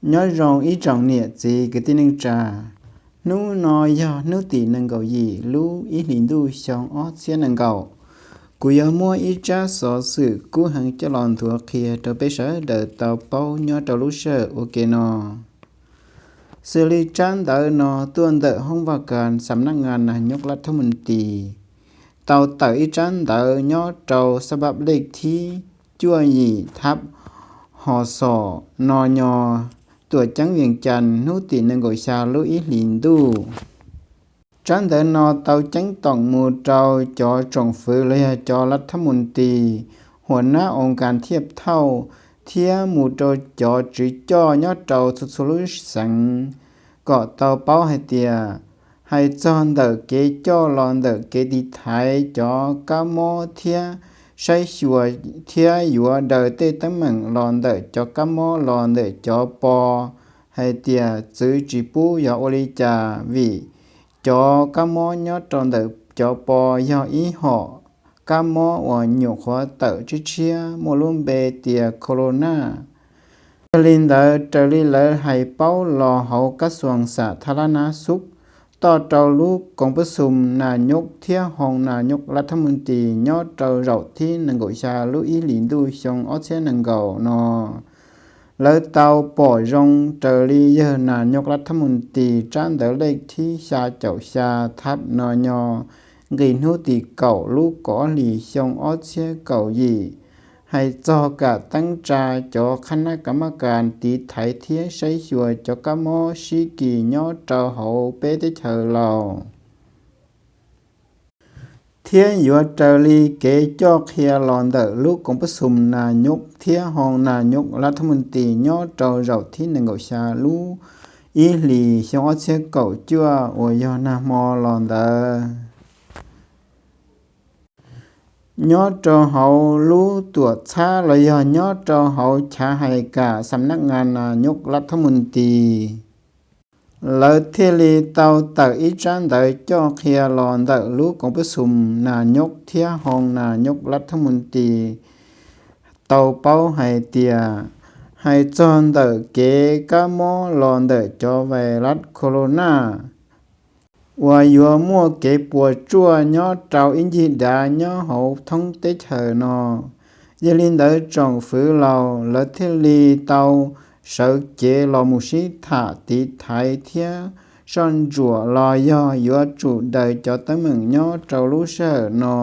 Nyob zoo ib tsoom niam txiv kwv tij neej tsa, hnub no yog hnub tim nees nkaum yim lub ib hlis ntuj xyoo ob txhiab nees nkaum. Kuv yuav muab ib tsab xov xwm kub heev coj los nthuav qhia rau peb sawv daws tau paub nyob rau lub sij hawm ua ke no. Xws li tsab ntawv no tuaj ntawm hoob vaj kas xam naj ngas nas nyuj lab thab mus tis tau tawm ib tsab ntawv nyob rau xab pab lej thib cuaj yim thab hos xom no nyo tuam ceeb Vias Cas hnub tim nees nkaum xya lub ib hlis ntuj. Tsab ntawv no tau ceeb toom mus rau cov tsoom fwv los yog cov lab thab mus tis, huam nab oo kas thiaj thauj, thiab mus rau cov tswv coj nyob rau txhua txhua lub xeev kom tau paub hais tias hais txog ntawm kev coj los ntawm kev tiv thaiv cov kab mob thiab saib xyuas thiab yuav daws tej teeb meem los ntawm cov kab mob los ntawm cov po hais tias txwv tsis pub yog ua li cas vim cov kab mob nyob rau ntawm cov po yog ib hom kab mob uas nyuam qhuav tawm tshiab tshiab muaj lub npe tias corona. Yog li ntawd raws li lawv hais paub los hauv kab xuas xam thab lab nab xub toj rau lub koom pab xum nas nyuj thiab hoo nas nyuj lab thab mus tis nyob rau zaum thib nees nkaum xya lub ib hlis ntuj xyoo ob txhiab nees nkaum no, lawv tau pom zoo raws li yawg nas nyuj lab thab mus tis tsab ntawv lej thib xya caum xya thab no nyo nqis hnub tim kaum lub kaum ob hlis xyoo ob txhiab kaum yim, hais txog kam teeb tsa cov qhab nab kav maj kas tiv thaiv thiab saib xyuas cov kab mob sib kis nyob rau hauv peb teb chaws Laus, thiab yuav raws li kev coj qhia los ntawm lub koom pab xum nas nyuj thiab hoo nas nyuj lab thab mus tis nyob rau zaum thib nees nkaum xya lub ib hlis xyoo ob txhiab kaum cuaj uas yog nag hmo los ntawd. Nyob rau hauv lub tuam txhab los yog nyob rau hauv chav hais kam xam naj ngas nas nyuj lab thab mus tis, lawv thiaj li tau tawm ib tsab ntawv coj qhia los ntawm lub koom pab xum nas nyuj thiab hoo nas nyuj lab thab mus tis tau paub hais tias hais txog ntawm kev kab mob los ntawm cov vais lab corona uas yuav muaj kev puas tsuaj nyob rau ib ncig dav nyob hauv thoob teb chaws no. Yog li ntawd tsoom fwv Laus lawv thiaj li tau sawv cev los mus sib tham tiv thaiv thiab soj ntsuam los yog yuav tsum daws cov teeb meem nyob rau lub sij hawm no,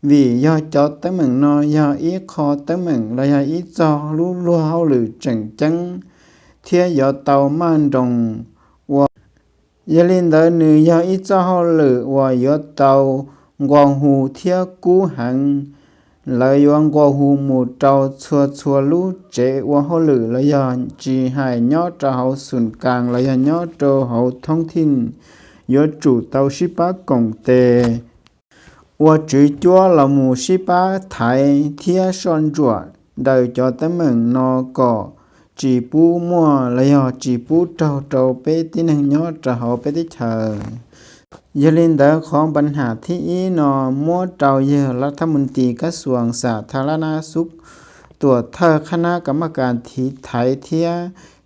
vim yog cov teeb meem no yog ib qho teeb meem los yog ib txog lub luag hauj lwm tseem ceeb thiab yuav tau maj nroos ua. Yog li ntawd nws yog ib txoj hauj lwm uas yuav tau nqua hu thiab kub heev. Lawv yuav nqua hu mus rau txhua txhua lub tsev ua hauj lwm los yog tsis hais nyob rau hauv xum kas los yog nyob rau hauv thoob thij, yuav tsum tau sib pab koom tes ua tswv cuab los mus sib pab thaiv thiab soj ntsuam daws cov teeb meem no kom tsis pub muaj los yog tsis pub raug rau peb tib neeg nyob rau hauv peb teb chaws. Yog li ntawd qhov npa nham thib ib no muab rau yawg lab thab mus tis kab xuas xam thab lab nab xub tuam thawj qhab nab kav maj kas tiv thaiv thiab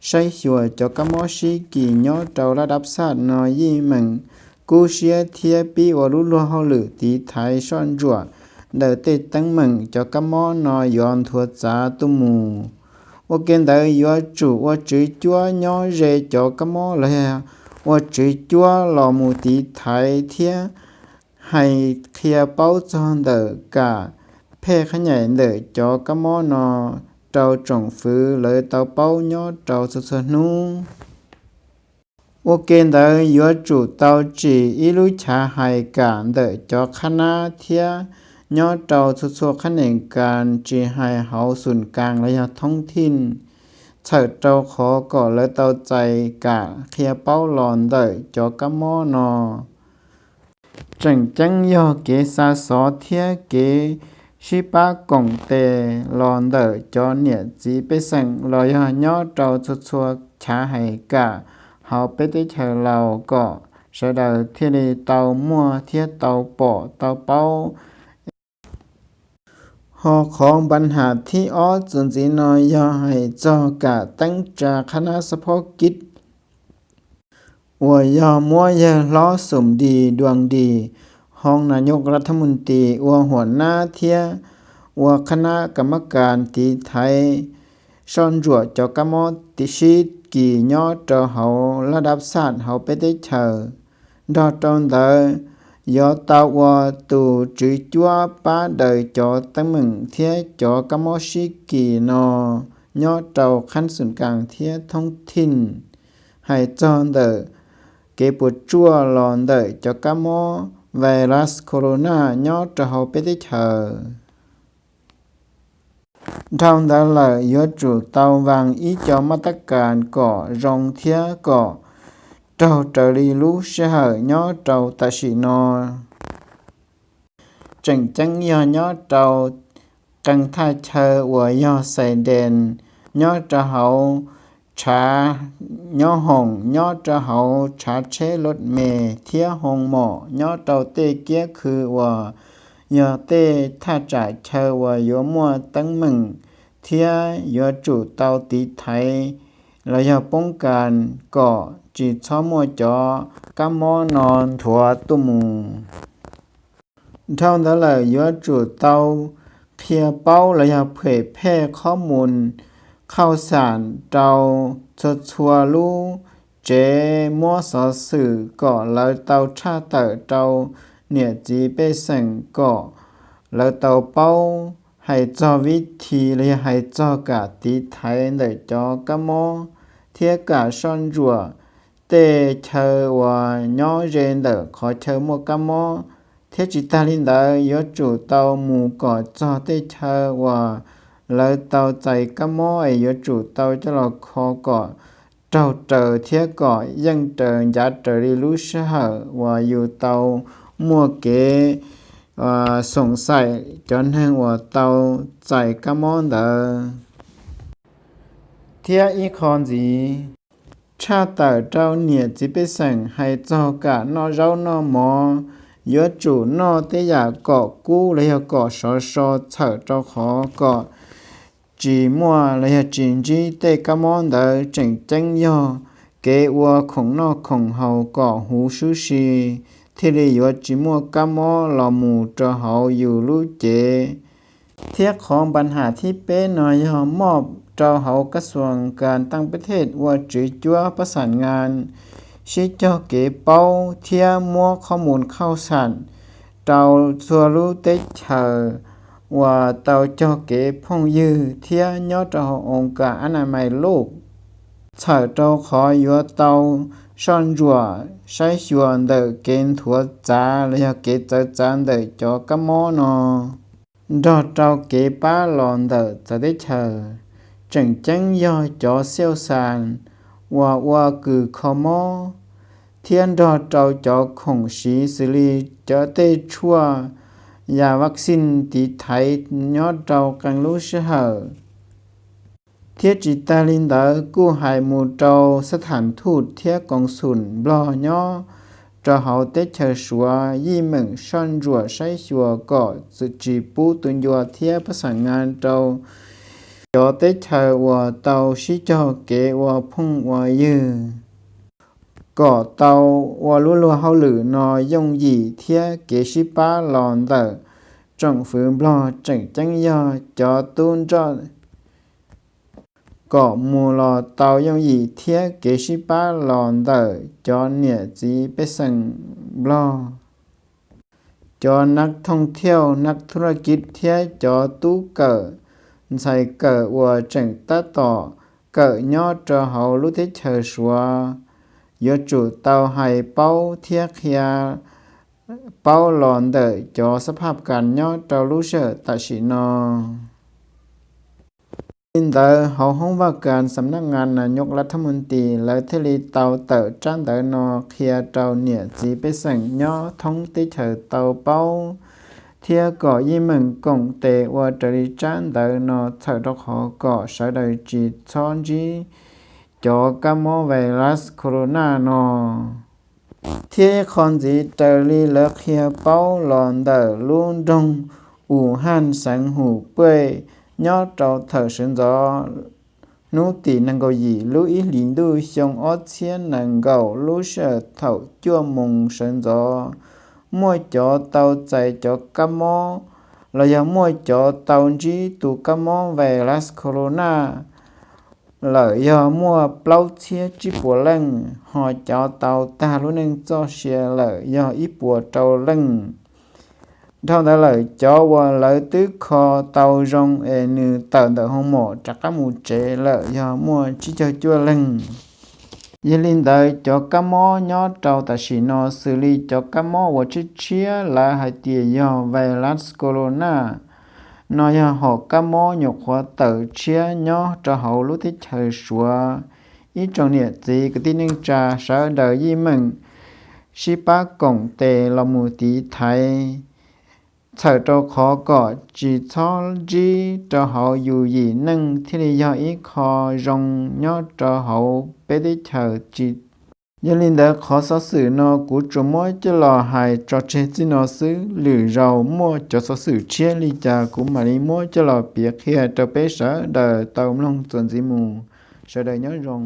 saib xyuas cov kab mob sib kis nyob rau laj dab xaj no yeej meem kub siab thiab pib ua lub luag hauj lwm tiv thaiv soj ntsuam daws tej teeb meem cov kab mob no yuav nthuav txav tuaj mus. Ua ke ntawd yuav tsum ua tswv cuab nyob ze cov kab mob los yog ua tswv cuab los mus tiv thaiv thiab hais qhia paub txog ntawm kam phej qhab nyaim ntawm cov kab mob no rau tsoom fwv lawv tau paub nyob rau txhua txhua hnub. Ua ke ntawd yuav tsum tau tsim ib lub chav hais kam ntawm cov qhab nab thiab nyob rau txhua txhua qhab nees kas tsis hais hauv xum kas los yog thoob thij, txhawm rau qhov kom lawv tau txais kam qhia paub los ntawm cov kab mob no. Tseem ceeb yog kev xa xov thiab kev sib pab koom tes los ntawm cov niam txiv pej xeem los yog nyob rau txhua txhua chav hais kam hauv peb teb chaws Laus kom sawv daws thiaj li tau muaj thiab tau pom tau paub. Ho qhov npa nham thib ob txuas ntxiv no yog hais txog kam teeb tsa qhab nab xab phob kib uas yog muab yawg hlob Xum Dis Duas Dis hoob nas nyuj ras thab mus tis ua huam nab thiab ua qhab nab kam mab kas tiv thaiv soj ntsuam cov kab mob sib kis nyob rau hauv laj dab xaj hauv peb teb chaws. Nrog rau ntawd yuav tau ua tus tswv cuab pab daws cov teeb meem thiab cov kab mob sib kis no nyob rau khab xum kas thiab thoob thij, hais txog ntawm kev puas tsuaj los ntawm cov kab mob virus corona nyob rau hauv peb teb chaws. Dhau ntawd lawm yuav tsum tau vas ib co mab tab kas kom zoo thiab kom raug raws li lub sij hawm nyob rau tam sim no. Tseem ceeb yog nyob rau qee thaj chaw uas yog xais dees nyob rau hauv tshav, nyob hoom nyob rau hauv tshav tsheb lus mes thiab hoo mom nyob rau tej kiab khw uas yog tej thaj tsam chaw uas yuav muaj teeb meem thiab yuav tsum tau tiv thaiv los yog poob kas kom tsis txhob muaj cov kab mob no nthuav tuaj mus. Dhau ntawd lawm yuav tsum tau qhia paub los yog phem phej qhob mus khauj xam rau txhua txhua lub tsev muab xov xwm kom lawv tau tshaj tawm rau niam txiv pej xeem kom lawv tau paub hais txog vib thi los yog hais txog kam tiv thaiv ntawm cov kab mob thiab kam soj ntsuam tej chaw uas nyob ze ntawm qhov chaw muaj kab mob. Thiab tsis tag li ntawd yuav tsum tau mus kom txog tej chaw uas lawv tau txais kab mob es yuav tsum tau coj los kho kom raug raws thiab kom yeej raws ncav raws li lub sij hawm uas yus tau muaj kev xoom xaim cov neeg uas tau txais kab mob ntawd. Thiab ib qho ntxiv, tshaj tawm rau niam txiv pej xeem hais txog kam noj zaub noj mov, yuav tsum noj tej yam kom kub los yog kom sov so txhawm rau qhov kom tsis muaj los yog tsis ntsib tej kab mob ntawd. Tseem ceeb yog kev ua khoom noj khoom haus kom huv sub si thiaj li yuav tsis muaj kab mob los mus rau hauv yus lub cev. Thiab qhov npa nham thib peb no yog moj rau hauv kab xuas kas tang peb thej ua tswv cuab pab xam ngas sib cog kev paub thiab muab qhob mus khauj xam rau txhua lub teb chaws uas tau cog kev phooj ywg thiab nyob rau hauv oo kas a na mais luj, txhawm rau qhov yuav tau soj ntsuam saib xyuas ntawm kev nthuav txav los yog kev txawv txav ntawm cov kab mob no nrog rau kev pab los ntawm txawv teb chaws. Tseem ceeb yog cov xiauj xas uas ua kws kho mob thiab nrog rau cov khoom siv xws li cov tej tshuaj, yas vaccine tiv thaiv nyob rau qee lub sij hawm. Thiab tsis tag li ntawd kuj hais mus rau xab tham thuj thiab koos xum Nplog nyob rau hauv teb chaws Suav yij meem soj ntsuam saib xyuas kom txwm tsis pub tu ncua thiab pab xam ngas rau cov teb chaws uas tau sib cog kev ua phooj ua ywg kom tau ua lub luag hauj lwm no yooj yim thiab kev sib pab los ntawm tsoom fwv Nplog. Tseem ceeb yog cov tub nroj kom mus los tau yooj yim thiab kev sib pab los ntawm cov niam txiv pej xeem Nplog, cov nab thooj thiauj, nab thuj raj kiv thiab cov tub kawm ntxhais kawm uas tseem tab tom kawm nyob rau hauv lub teb chaws Suav yuav tsum tau hais paub thiab qhia paub los ntawm cov xab phaj kas nyob rau lub sij hawm tam sim no. Li ntawd hauv hoob vaj kas xam naj ngas nas nyuj lav thab mus tis lawv thiaj li tau tawm tsab ntawv no qhia rau niam txiv pej xeem nyob thoob teb chaws tau paub thiab kom yij meem koom tes ua raws li tsab ntawv no txhawm rau qhov kom sawv daws tsis txhob ntsib cov kab mob virus corona no. Thiab ib qho ntxiv raws li lawv qhia paub los ntawm lub nroog Wuhan xeev Hubei nyob rau thaum sawv ntxov hnub tim nees nkaum yim lub ib hlis ntuj xyoo ob txhiab nees nkaum lub sij hawm thaum cuaj moos sawv ntxov, muaj cov tau txais cov kab mob los yog muaj cov tau ntsib tus kab mob virus corona lawm yog muaj plaub txhiab tsib puas leej, ho cov tau tag lub neej txoj sia lawm yog ib puas rau leej. Dhau ntawd lawm, cov uas lawv twb kho tau zoo es nws tawm ntawm hoo mom rov qab mus tsev lawm yog muaj tsib caug cuaj leej. Yog li ntawd, cov kab mob nyob rau tam sim no xws li cov kab mob uas tshiab tshiab lawv hais tias yog virus corona no yog hom kab mob nyuam qhuav tawm tshiab nyob rau hauv lub teb chaws Suav. Ib tsoom niam txiv kwv tij neej tsa sawv daws yeej meem sib pab koom tes los mus tiv thaiv, txhawm rau qhov kom tsis txhob ntsib rau hauv yus yim neej thiaj li yog ib qho zoo nyob rau hauv peb teb chaws tsis. Yog li ntawd, qhov xov xwm no kuv tsuas muab coj los hais tso tseg txij no xwb, lwm zaus muaj cov xov xwm tshiab li cas kuv mam li muab coj los piav qhia rau peb sawv daws tau mloog txuas ntxiv mus. Sawv daws nyob zoo.